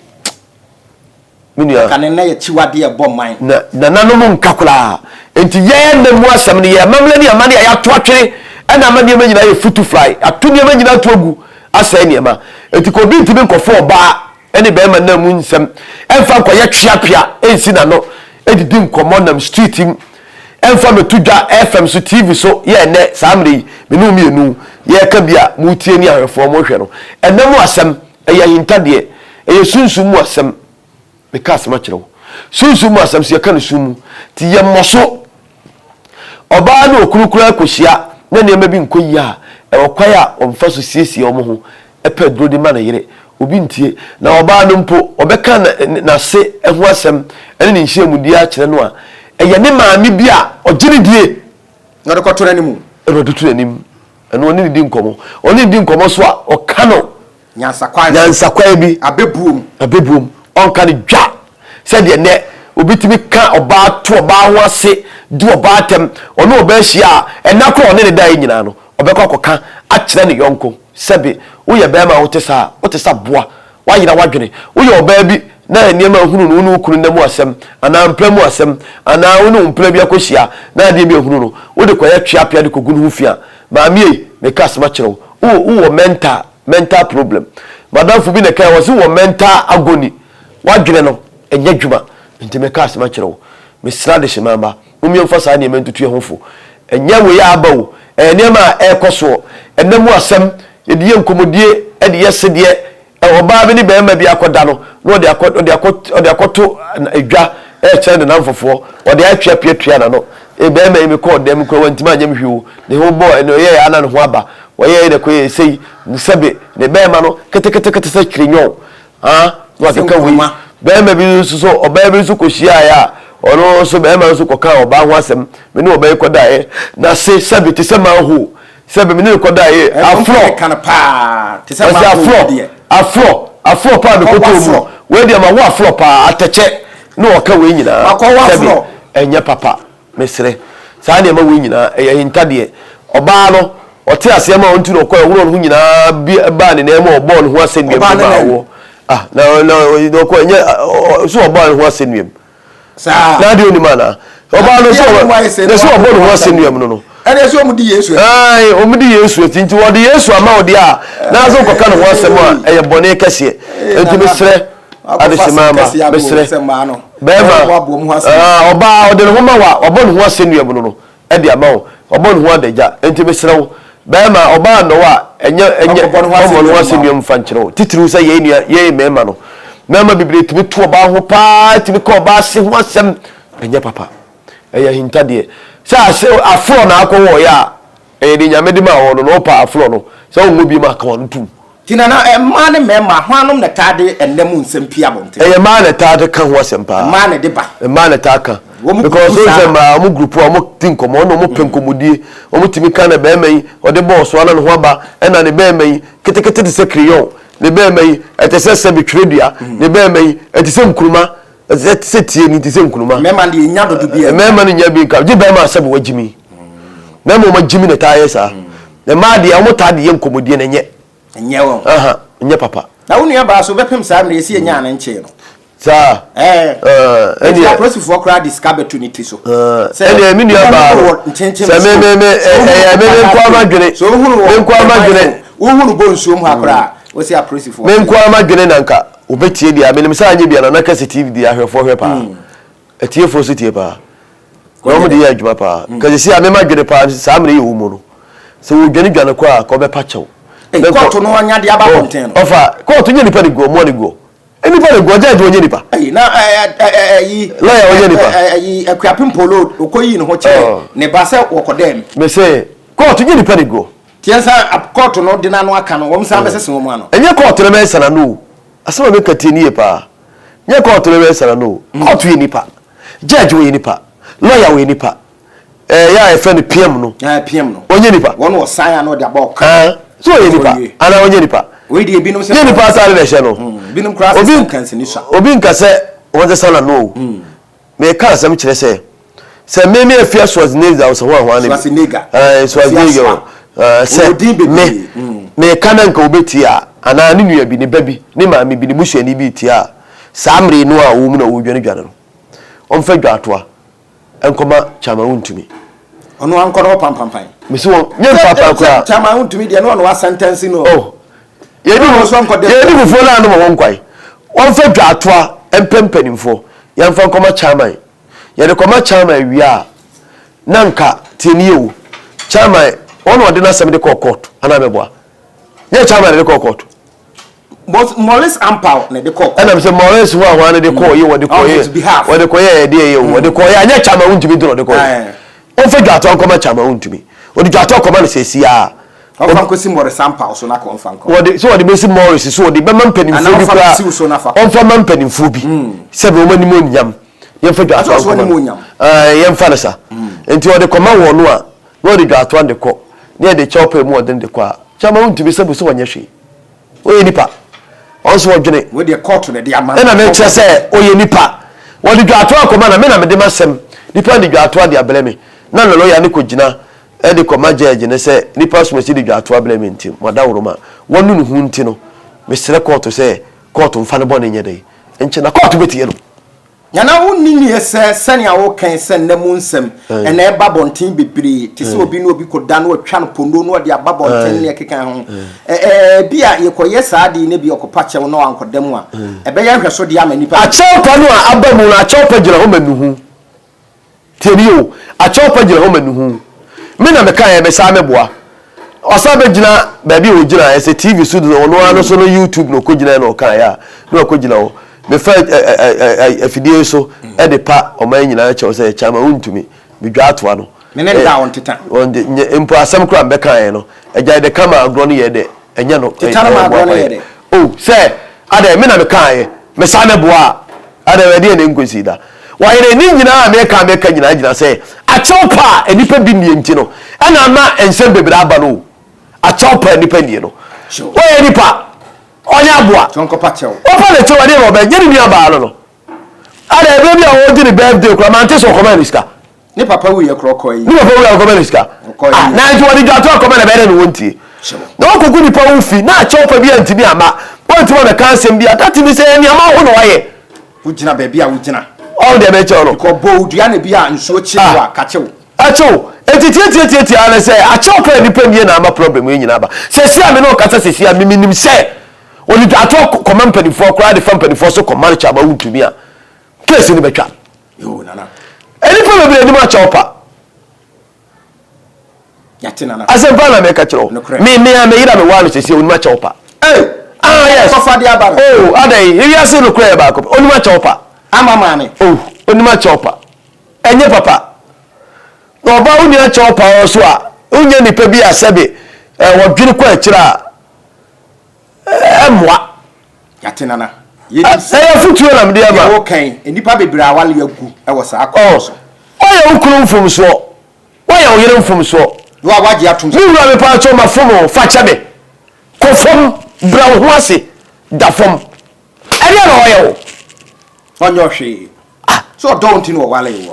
Me nua. Kane na yɛ kyiwadeɛ ɛbɔ man. Na nananom nka koraa. Enti yɛn nna mu asɛm no, yɛn amammerɛ ne amanneɛ a yɛato atwene na ama nneɛma nyinaa ayɛ futu fly. Yɛato nneɛma nyinaa ato agu asɛe nneɛma. Enti ka obi ntumi nkɔfa ɔbaa ne barima nna mu nsɛm mfa nkɔyɛ tweapea nsi n'ano didi nkɔmmɔ nam street mu mfa mmɛto dwa FM so, TV so yɛ ɛnnɛ saa mmerɛ yi me ne wo mmienu yɛreka bi a moretie ne ahwɛfoɔ mohwɛ no. Ɛnna mu asɛm Ɛyɛ ahintadeɛ. Ɛyɛ sunsum mu asɛm. Meka asɛm akyerɛ wo. Sunsum mu asɛm, so yɛka no sum mu. Nti yɛmmɔ so. Ɔbaa ne okunu koraa kɔhyia na nneɛma bi nkɔ yie a, ɛwɔ kwan a wɔfa so siesie wɔn ho. pɛ aduro de ma ne yere. Obi ntie. Na ɔbaa no mpo, ɔbɛka n'ase ho asɛm ne ne nhyiamudie akyerɛ no a, ɛyɛ ne maame bi a ɔgye no die. Na ɔde kɔto n'anim. Ɛna ɔde to n'anim. Ɛna ɔne no di nkɔmmɔ. Ɔne no di nkɔmmɔ so a, ɔka no. Nyansakwan so. Nyansakwan bi. Abɛbuom. Abɛbuom. Ɔnka no dwa. Sɛdeɛ nnɛ obi tumi ka ɔbaa to ɔbaa ho ase, di ɔbaa atɛm, ɔne ɔbaa hyia a, ɛnna korɔ a ɔne no daeɛ nyinaa no, ɔbɛkɔ akɔka akyerɛ ne yɔnko. Sɛbe, woyɛ barima a wote saa a, wote sɛ aboa. Woayera w'adwene. Woyɛ ɔbaa bi na nneɛma ahunu no, wo ne wo kunu nna mu asɛm, anaa mpena mu asɛm, anaa wo ne wo mpena bi akɔhyia na adeɛ bi ahunu no, wode kɔyɛ tweapea de kɔgu ne ho fi a, maame ei, meka asɛm akyerɛ wo, wo, wowɔ mental, mental problem. M'adamfo bi na ɛkae, ɔse wowɔ mental agony. W'adwene no, ɛnyɛ adwuma. Nti meka asɛm akyerɛ wo. Mesrɛ adehyeman mma, mommie mfa saa nneɛma yi ntutu yɛn ho fo. Ɛnyɛ wei a aba o, ɛyɛ nneɛma a ɛrekɔ soɔ. Ɛnna mu asɛm, yɛde yɛ nkɔmmɔdie, de yɛ sedeɛ. Ɔbaa bi ne barima bi akɔda no, na ɔde akɔ, ɔde akɔ, ɔde akɔto dwa rekyerɛ ne nnamfofoɔ. Ɔde atwe apia tua n'ano. Ee, barima yi, mekɔɔ dan mu koraa, wantumi anyɛ me hwee o. Ne ho bɔɔ, ɛnna ɔyɛeɛ ara na ne ho aba. Ɔyɛeɛ na ɛkɔyɛɛ sei. Sɛbe, ne barima no keteketekete sɛ kyerenyɔn. Ah, na wakeka wei. Bɛrima bi nso so, ɔbaa bi nso kɔhyiaeɛ a, ɔno nso bɛrima nso kɔkaa ɔbaa ho asɛm. Me ne ɔbaa yi kɔdaeɛ. Na se sɛbe te sɛ manhole. Sɛbe me ne no kɔdaeɛ. Aforɔ. Ɔse aforɔ, aforɔ, aforɔ paa mekɔtɔɔ mu. Wei deɛ mawo aforɔ paa, atɛkyɛ. Na ɔka wei nyinaa. Sɛbe ɛnyɛ papa. Mesrɛ. Saa nneɛma wei nyinaa, ɛyɛ ahintadeɛ. Ɔbaa no, ɔte aseɛ ma ɔnti na ɔkɔɛ, ɔworɔ ne ho nyinaa bi baa ne nan mu a ɔbɔɔ ne ho asɛnnuam de maa woɔ. Ah, na, na, na ɔkɔɛ, nyɛ, so ɔbɔɔ ne ho asɛnnuam. Saa. Na adeɛ onim anaa? Ɔbaa no, so ɔbɔ, na so ɔbɔ ne ho asɛnnuam no no. Ɛdeɛ so wɔn di Yesu akyi. Ae, wɔn di Yesu akyi, nti wɔde Yesu ama wo deɛ a, na so kɔka ne ho asɛm a, ɛyɛ bɔne kɛseɛ. Nti mesrɛ. Adesima ma, mesrɛ. Bɛrima, ɔbaa, ɔde ne ho ma wo a, wabɔ ne ho asɛnnua mu no no, de ama wo. Wabɔ ne ho adagya. Enti mesrɛ wo, bɛrima, ɔbaa nnɔ wo a, ɛnyɛ, ɛnyɛ, ɔmmɔ ne ho asɛnnua mu mfa nkyerɛ wo. Titiriw sɛ yɛn nua, yɛn mmarima no. Mmarima bebree tumi to ɔbaa ho paa, tumi ka ɔbaa ase ho asɛm. Ɛnyɛ papa. Ɛyɛ ahintadeɛ. Sɛ ase, aforɔ na akɔ wɔ ɔyɛ a, ɛyɛ deɛ Nyame de maa wɔn no, na ɔpa aforɔ no. Sɛ wonwɔ bi ma, ka wɔn tom. Nti Nana, mmaa ne mmarima, hwannom na ɛtaa de nna mu nsɛm pue abɔnten? Ɛyɛ mmaa na ɛtaa de ka ho asɛm paa. Mmaa na ɛde ba. Mmaa na ɛtaa ka. Wɔn Because group wohu sɛ saa. mmaa, wɔn group a wɔn di nkɔmmɔ, ɛna wɔn pɛ nkɔmmɔdie. Wɔn tumi ka na barima yi, ɔde bɔɔ so ara na ne ho aba, ɛna ne barima yi, ketekete te sɛ crayon, ne barima yi, ɛte sɛ sɛbe twerɛdua, ne barima yi, ɛte sɛ nkruma, ɛte sɛ tie ni, te sɛ nkruma. Mmarima deɛ ɛnya dodo bi a. Mmarima no nya bi nka, gye barima a sɛbe wagyimi. Mmarima a wɔagyimi na ɛtaa yɛ saa. Mmaa deɛ, wɔn taa de yɛ nkɔmmɔdie na ɛnyɛ. Ɛnyɛ wɔn. Aha, ɛnyɛ papa. Na wo nua baa so bɛpem saa mmerɛ yɛsi yɛnyaa no nkyee no. Saa. Ɛɛ. Ɛɛ. Ɛnti apolisifoɔ koraa de sika bɛto ne ti so. Ɛɛ. Ɛnneɛ me nua baa no. Sɛ me me me ɛyɛ me me nko ara m'adwene. So ohunu wɔ. Me nko ara m'adwene. Wohunu bɔ nsuom ha koraa. Wosi apolisifoɔ. Me nko ara m'adwene na nka obetie deɛ menim sɛ anyɛ bia Nana Kɛse TV deɛ ahwɛfoɔ hwɛ paa. Atiefoɔ nso tie paa. Na wɔn de yɛ adwuma paa. Ka sisi a mema dwene paa saa mmerɛ yi wɔ mu no. Sɛ wɔdwane dwane kɔ a ka wɔbɛpa kyɛw. Kɔɔto no anya de aba abɔnten no. Ɔfa kɔɔto nyɛ nipa ne guɔ mmoa ne guɔ. Nipa ne guɔ judge wɔnyɛ nipa. Na ɛyi. Lawyer wɔnyɛ nipa. Ɛyi Akuapem Polo okoyi ne ho kyerɛ ne ba sɛ wɔkɔ dɛm. Mese kɔɔto nyɛ nipa ne guɔ. Tiɛ nsa kɔɔto no de n'ano aka no wɔn san bɛsese wɔn ano. Ɛnyɛ kɔɔto no bɛsesa n'ano o. Asɛm a meka tie no yie paa. Nyɛ kɔɔto no bɛsesa n'ano o. Kɔɔto yɛ nipa. Judge wɔyɛ nipa. Lawyer wɔyɛ nipa. Ɛɛ yɛ a yɛfrɛ no PM no. Ɛɛ PM no. Ɔnyɛ nipa. Wɔn wɔ san ano de abɔ ɔka. Ɛɛ so ɔyɛ nipa anaa ɔnyɛ nipa. Wei deɛ ebinom sɛ. Nyɛ nipa ataade na ɛhyɛ no. Binom koraa sɛ sɛ nkansini sua. Obi nka sɛ wɔn sesa n'ano o. Meka asɛm kyerɛ sɛ, sɛ me me afia Schwarzenegger sɛ ho ahoa no bi. Schwarzenegger. Ɛɛ Schwarzenegger o. Ɛɛ sɛ me meka na nka obetie a, anaa ne nua bi, ne ba bi, ne maame bi, ne busuani bi retie a, saa mmere no a ɔwɔ mu na ɔredwanedwane no, ɔmfa dwaatoa nkɔma Chairman Wontumi. Ɔno ankɔ na ɔpampampan. Mesi wɔn nyɛ mpampan koraa. Chairman Wontumi deɛ no ɔno asɛntɛnse no. Oh, yɛdi yɛdi fufuo no anom ho nkwan. Wɔmfa dwaatoa mpɛ mpanimfoɔ. Yɛmfa nkɔma chairman. Yɛde kɔma chairman wie a, na nka tie nie o. Chairman, wɔn na ɔde n'asɛm de kɔɔ court anaa mɛboa? Nyɛ chairman na de kɔɔ court. Maurice Ampaw na de kɔɔ court. Ɛnam sɛ Maurice ho ahoa no de kɔɔ yɛ wɔde kɔɔ yɛ wɔde kɔɔ yɛ ɛdeɛ yɛ o wɔde kɔɔ yɛ anyɛ chairman wontumi de na ɔde kɔɔ yɛ. Wɔmfa dwaatoa nkɔma chairman wontumi. Ɔde dwaatoa kɔma no sɛsi a. Ɔmfa nkɔsi Morris Ampaw so na kɔ ɔmfa nkɔ. Wɔde sɛ wɔde bɛsi Morris so wɔde bɛma mpanimfoɔ bi koraa ɔmfa ma mpanimfoɔ bi sɛ bɛ wɔn anim onyam yɛmfa dwatoa nkɔma no yɛmfa no sa nti ɔde kɔma wɔn no a na ɔde dwatoa de kɔ na yɛde kyɛw pɛ mu ɔde de kɔ a kyɛma wontumi sɛ bu sɛ wɔnyɛ hwee ɔyɛ nipa ɔnso ɔdwene ɛna mekyerɛ sɛ ɔyɛ nipa wɔde dwatoa kɔma na me na mede m'asɛm nipa de dwatoa de abrɛ me na ne lɔya ne kɔgyina de kɔma gyɛɛgye no sɛ nnipa asomasi de dwatoa brɛ me nti, mo adaworoma, wɔanu ne ho nti no, mesrɛ kɔɔto sɛ kɔɔto mfa ne bɔne nyɛ dɛn? Nkyɛ, na kɔɔto bɛtie no. Nana wo nni nie sɛ sɛnea wo kan sɛ nna mu nsɛm na ɛba bɔnten bebree te sɛ obi ne obi kɔ da na watwa no pono na ɔde aba bɔnten ne ɛkeka ho ɛɛ bi a yɛkɔ yɛ saa ade yi na bi ɔkɔpa kyɛw na wankɔ da mu a ɛbɛyɛ nhwɛso de ama nnipa bebree. Akyɛw pa no a aba mu no akyɛw pa gyina hɔ ma nuhu. Tie me o, akyɛw pa gyina hɔ ma nuhu. Me na mekaeɛ, mesan meboa. Ɔsan bɛgyina baabi a ɔgyinaeɛ, sɛ TV so de ɔno ara no so no YouTube na ɔkɔgyinaeɛ na ɔkaeɛ a, na wakɔgyina hɔ. Mefa afidie yi so de pa ɔman nyinaa kyɛw sɛ Kyama wontumi, medwa atoa no. Me ne da a ɔnteta. Mpo asɛm koraa mebɛkaeɛ no, agyae dɛ ka ma agorɔ no yɛ dɛ, ɛnyɛ no. Teta no ma agorɔ no yɛ dɛ. O, sɛ, adɛn, me na mekaeɛ, mesan meboa a. Adɛn, ɛdeɛn na ɛnkɔsii da? Wɔyere ne nyinaa a meka a meka nyinaa gyina sɛ akyɛw pa a nnipa bi nnie nti no ɛna ama nsɛm bebree aba no o. Akyɛw pa a nnipa nnie no. Ɔyɛ nipa, ɔnyɛ aboa. Ɔpa ne kyɛw ɛdeɛn na ɔbɛyɛ? Nyɛ ne nua baa no no. Adɛn, ɛberɛ bi a ɔregye ne birthday koraa mante sɛ ɔkɔmaa no sika. Ne papa wuiɛ koraa ɔkɔɔ ayie. Ne papa wuiɛ ɔkɔma no sika. Ah, na nti wɔde dwatoa kɔma na ɛbɛyɛ dɛ na wɔntie. Na wɔkɔgu nipa wo fi na akyɛw pa bi antumi amma. Wɔntumi abɛka asɛm bi a that means ɛyɛ nneɛma ho na wayɛ. Wogyina baabi a wogyina. Ɔho deɛ mɛkyɛw no. Because bɔ wo dua na bi a nsuo kye wo a, kakye wo. Akye wo. Enti tiatiatiatia ara ne sɛ akyɛw pa a nipa nnie na ama problem yi nyinaa aba. Sɛsi a me ne wo kasa sɛsi a me menim sɛ wɔde dwatoa kɔma mpanimfoɔ koraa de fa mpanimfoɔ so kɔma no kyɛ ama wontumi a case no bɛtwa. Yoo nana. Nnipa bebree anim akyɛ wo pa. Yate nana. Asɛmpa na meka kyerɛ wo. Nokorɛ. Me me a me yere a mewaa no sɛsi onim akyɛ wo pa. Ei! Ah yes. Kɔfa de aba no. Oh adɛn ewiase nokorɛ yɛ baako pɛ. Onim akyɛ wo pa. Ama maame. Oh onim akyɛ wo pa. Ɛnyɛ papa. Na ɔbaa wo nua akyɛ wo pa nso a wonyɛ nipa bi a sɛbe eh, wɔdwene kɔ akyire a ɛmmoa. Yɛate nana. Yɛnim sɛ. Ɛyɛ afotuo na mede ama. Deɛ woka yi, nnipa bebree awale agu wɔ saa kwan no so. Woayɛ wo kunu mfomsoɔ. Woayɛ wo yere mfomsoɔ. Wo a woagye atom sɛ. Me wura mepaakyɛw mafom o, fa kyɛ me. Kɔ fam, brɛ wo ho ase, da fam. Ɛdeɛn na ɔyɛ wo? Ɔnyɛ wo hwee. Sɛ ɔdɔ wo nti na ɔwaree wo.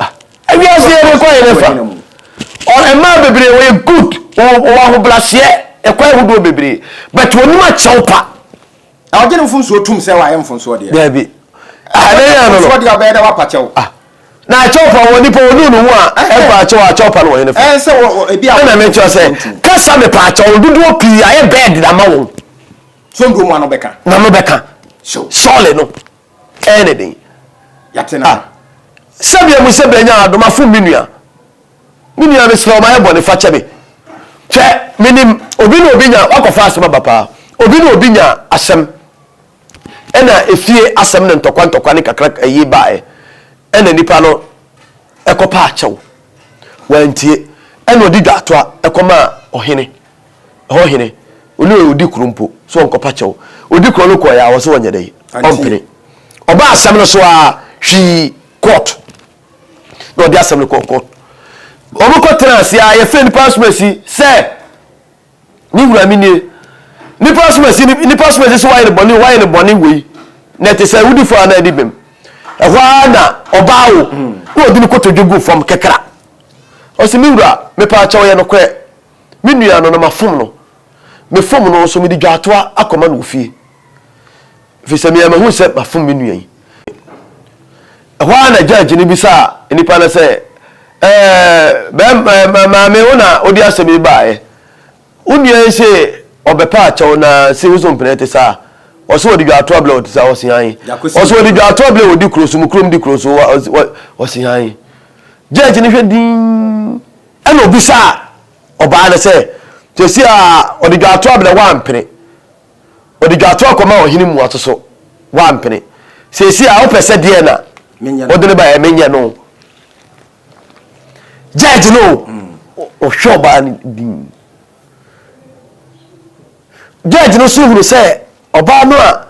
Ewiase yɛ ne kwan yɛ ne fa. Mmaa bebree wɔyɛ good, wɔwɔ ahobrɛaseɛ, ɛkwan ahodoɔ bebree, but wɔnim akyɛw pa. Na ɔgye ne mfomsoɔ tum sɛ wayɛ mfomsoɔ deɛ. Daabi. Ah, ne yɛ no no. Mfomsoɔ deɛ ɔbɛyɛ dɛ wapa kyɛw. Ah. Na akyɛw pa wɔ nipa onu ne ho a ɛmpa akyɛw akyɛw pa no wɔ hene fa. Ɛn sɛ wɔ ebi a. Ɛna mekyerɛ sɛ kasa mepa akyɛw dodoɔ pii ayɛ bɛɛd ama wɔn. So nduo mu ano bɛka. Na no bɛka. Sɔɔle no ɛyɛ ne den. Yate na. Ah. Sɛbea mu sɛbea nya adom afom me nua. Me nua mesrɛ wo mayɛ bɔne fa kyɛ me. Hwɛ menim obi ne obi nya wakɔfa asɛm aba paa. Obi ne obi nya asɛm ɛna efie asɛm ne ntɔkwa ntɔkwa ne kakra ɛyi baeɛ ɛna nipa no ɛkɔpa akyɛw wantie ɛna ɔde dwatoa ɛkɔmaa ɔhene. Ɛhɔ hene, ɔne ɔyɛ odi koro mpo, sɛ ɔnkɔpa kyɛw. Odi koro no kɔeɛ a, ɔse ɔnyɛ dɛn? Ɔmpene. Ɔbaa asɛm no so ara, hwii, court. Na ɔde asɛm no kɔɔ court. Wɔn kɔ tena ase a, yɛfrɛ nipa asomasi sɛ, ne wura me nie. Nipa asomasi, nipa asomasi sɛ wayɛ no bɔne, wayɛ no bɔne wei. Na ɛte sɛ wodi fɔ anaa adi bem. Ɛhɔ ara na ɔbaa wo, na ɔde ne kotodwe gu fam kɛkra. Ɔse me wura, mepaakyɛw yɛ nokorɛ. Me nua no, na mafom no. Mefom no nso, mede dwaatoa akɔma no wɔ fie, ɛfiri sɛ me ara mahu sɛ mafom me nua yi. Ɛhɔ ara na judge no bisaa nnipa no sɛ, Ɛɛ, bɛrima, ɛɛ, maame, wo na wode asɛm yi baeɛ. Wo nua yi se ɔbɛpa akyɛw na se wo so mpene te saa. Ɔse wɔde dwaatoa blɛ ɔte saa, ɔse ae. Ɔse wɔde dwaatoa blɛ ɔdi kuro so, mo kurom di kuro so, ɔse ae. Judge no hwɛ dinn. Ɛnna obisaa ɔbaa no sɛ, Seesei a ɔde dwatoa abrɛ woampene, ɔde dwatoa kɔma ɔhene mmuaso so woampene, seesei a wopɛ sɛ deɛn na wode no baeɛ menyɛ no? Judge no ɔhwɛ ɔbaa no din. Judge no so hunu sɛ ɔbaa no a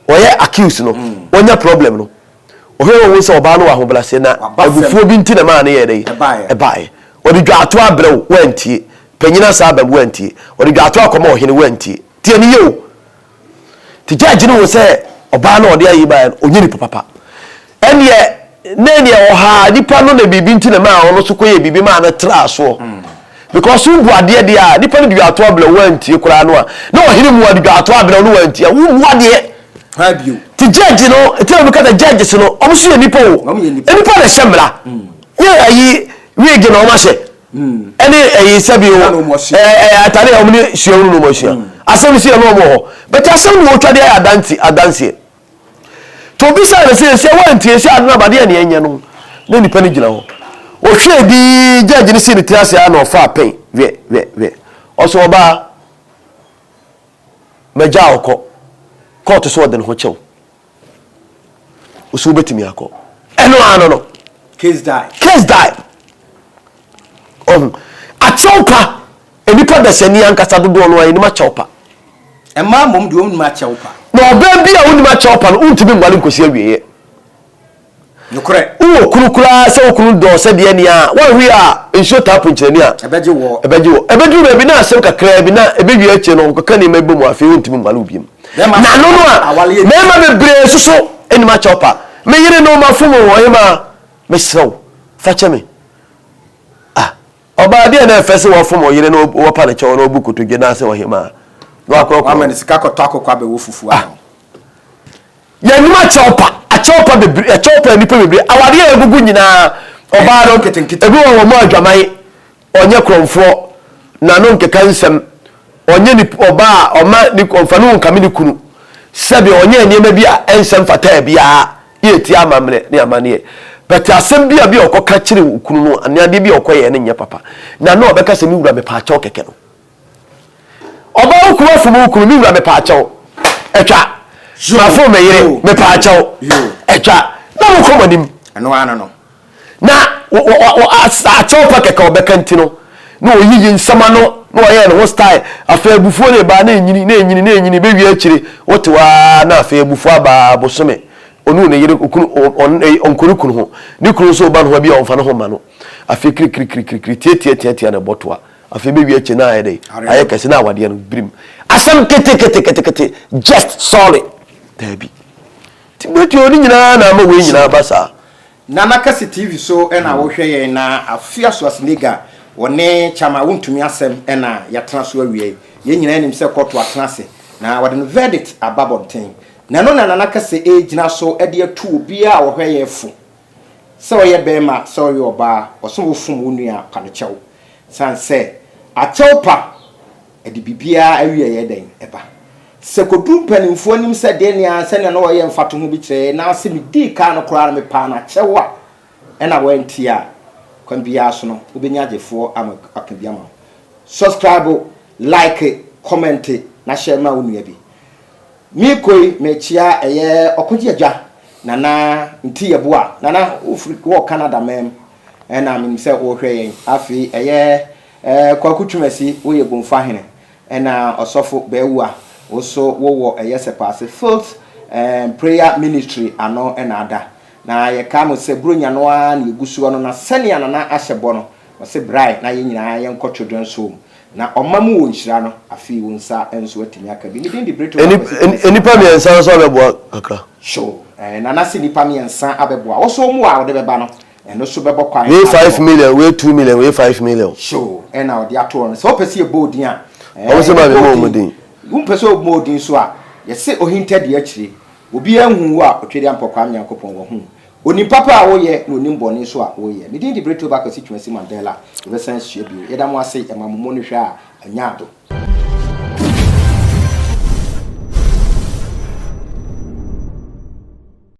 ɔyɛ accused no, wanya problem no. Ɔhwɛ wɔn hu sɛ ɔbaa no wɔ ahobrɛaseɛ na Waba fam. abufuo bi nti na ɛmaa no yɛɛ dɛn? Ɛbaeɛ. Ɛbaeɛ. Ɔde dwaato abrɛ wo, woantie. Panyin asa aba mu, woantie. Ɔde dwaato akɔma ɔhene, woantie. Tie no yie o. Nti judge no hu sɛ ɔbaa no a ɔde ayi baeɛ no, ɔnyɛ nipa papa. Ɛnneɛ na ɛnneɛ ɔhaa nipa no na biribi nti na ɛmaa ɔno nso kɔyɛɛ biribi maa no traa soɔ. Because wobu adeɛ deɛ a, nipa no de dwaato abrɛ wo woantie koraa no a, na ɔhene mu ɔde dwaato abrɛ wo no woantie a, wommu adeɛ. Hwan bio? Nti judge no, nti na meka sɛ judges no, wɔn nso yɛ nipa o. Wɔn yɛ nipa. Nipa na ɛhyɛ mmara. Nyɛ ayi wig na wɔn ahyɛ. Ɛne ɛyi sɛbi o, Na wɔn asua. ɛɛ ɛɛ atade a wɔn ne suahunu na wɔn asua. Asɛm no si yɛ na wɔn wɔ hɔ. But asɛm no wɔtwa de ayɛ adanti adanseɛ. Nti obisaa no sɛ, sɛ woantie sɛ ade no aba deɛ ne ɛnyɛ no, na nipa no gyina hɔ. Ɔhwɛɛ bi, judge no sii ne tiri ase ara na ɔfaa pɛn, wɛ wɛ wɛ. Ɔsɛ ɔbaa, magyaa wo kɔ. Kɔɔto so ɔde ne ho kyɛ wo. Wo so wobɛtumi akɔ. Ɛno ara no no. Case die. Case die. Ɔho. Akyɛw pa. Nnipa dasani ankasa dodoɔ no ara yɛnim akyɛw pa. Mmaa mmom deɛ wɔnnim akyɛw pa. Na ɔbaa bi a wonnim akyɛw pa no, wontumi nware nkɔsi awieɛ. Nokorɛ. Wowɔ kunu koraa sɛ wo kunu dɔ wo sɛ deɛ nea woanhwɛ a nsuo taa ponkyerɛni a, Ɛbɛgye wɔ. ɛbɛgye wɔ. Ɛbɛduru baabi na asɛm kakraa bi na ɛbɛwie akyire no ɔkɔka nneɛma bi bɔ mu afei wontumi nware wo biom. Bɛrima Na no no a, awareɛ mmarima bebree nso so nnim akyɛw pa. Me yere no mafom o, ɔhemaa, mesrɛ wo, fa kyɛ me. Ah, Ɔbaa deɛ na ɛfɛ sɛ wafom ɔyere na wapa ne kyɛw na wabu kotodwe na asɛ ɔhemaa na wakorɔkorɔ. Wama no sika kɔtɔ akokɔ abɛwɔ fufuo ama wo. Yɛnim akyɛw pa, akyɛw pa bebree, akyɛw pa nnipa bebree, awadeɛ a ɛgugu nyinaa, ɔbaa no, ebi wɔ wɔn adwaman, ɔnyɛ korɔmfoɔ, n'ano nkeka nsɛm, ɔnyɛ nip, ɔbaa a ɔma ne, ɔmfa ne ho nkame ne kunu, sɛdeɛ ɔnyɛɛ nneɛma bi a ɛnsɛ mfataa biara, yɛ ɛtia amammerɛ ne amanneɛ. But asɛm bi a bi a ɔkɔka kyere wo kunu no anaa adeɛ bi a ɔkɔyɛɛ no nyɛ papa, na na ɔbɛka sɛ me wura mepaakyɛw kɛkɛ no. Ɔbaa wo kunu afom wo kunu, me wura mepaakyɛw, atwa. Mafom me yere, mepaakyɛw, atwa. Na mokɔ mo anim. Ɛno ara no no. Na akyɛw pa kɛkɛ a ɔbɛka nti no, na ɔyiyi nsɛm ano, na ɔyɛ ne ho style. Afei abufuo no reba, na ɛnyini, na ɛnyini, na ɛnyini, bɛwie akyire, wote hɔ ara na afei abufuo aba bosome. Ɔne ne yere, okunu, ɔnkɔ ne kunu ho. Ne kunu nso reba ne ho a, bi a ɔmfa ne ho mma no. Afei kirikirikirikiri, tiatia tiatia na ɛbɔ toa. Afei bɛwie akyire na ayɛ dɛn? Ayɛ kɛse na awadeɛ no birim. Asɛm keteketekete, just sorry. Daabi. Nti bɛtuo ne nyinaa na ama wei nyinaa ba saa. Nana Kɛse TV so na wohwɛ yɛn na Afia Schwarzenegger wɔne Chama Wontumi asɛm na yɛatena so awia yi. Yɛn nyinaa nim sɛ kɔɔto atena ase na wɔde no verdict aba abɔnten. Na ɛno na Nana Kɛse regyina so de atu obiara a ɔhwɛ yɛn fo. Sɛ ɔyɛ barima sɛ ɔyɛ ɔbaa, ɔsɛ wofom wo nua a pa no kyɛw. Sane sɛ akyɛw pa Ɛde biribiara awieeɛ dɛn ba? Sɛ kɔduru mpanimfoɔ anim sɛ deɛ nea sɛnea na ɔyɛ mfatoho bi kyerɛ yɛn na sɛ medii kan no koraa no mepaa no akyɛw a ɛna wantie a, kwan biara so no wobɛnya agyefoɔ ama aka bi ama wo. Subscribe, like, comment na share ma wo nua bi. Meekɔ yi mekyea ɛyɛ Ɔkɔgye Agya Nana Ntiyɛboa. Nana wofiri wɔ Canada man mu ɛna menim sɛ wohwɛ yɛn. Afei ɛyɛ Eh Kwaku Twumasi wo yɛ Bomfa hene ɛna Ɔsɔfo Bawua wo so wo wɔ ɛyɛ Sɛpaase Fields eh Prayer Ministry ano ɛna ada. Na yɛ kae mo sɛ Buronya no ara na yɛgu soɔ no na sɛnea Nana ahyɛ bɔ no ɔse brae na yɛn nyinaa yɛnkɔ Children's Home na ɔma mu wɔ nhyira no afei wo nsa nso atumi aka bi. Me din de Brito Akwasi Twumasi. Nnipa mmiɛnsa nso abɛboa kakra. Sure eh Nana se nnipa mmiɛnsa abɛboa wo so wo mmoa a wode bɛba no Ɛno nso bɛbɔ kwan Wei ato five hɔ. million, wei 2 million, wei 5 million. Show ɛna ɔde ato hɔ no. Sɛ wopɛ sɛ yɛbɔ wo din a, Wɔn ɛɛ sɛ ma yɛbɛbɔ me wo mmɔ wɔn din. din. Wompɛ sɛ wɔbɔ wo din nso a, yɛse ohinta di akyire. Obiara nhu wo a, Otwedeampɔ Kwame Nyankopɔn wahu wo. Onim papa a woyɛ na onim bɔne nso a woyɛ. Me din de Bretoba Kwasi Twumasi Mandela. Yɛbɛsan asua bio. Yɛda mo ase, yɛma mo mo no hwɛ a, anya ado.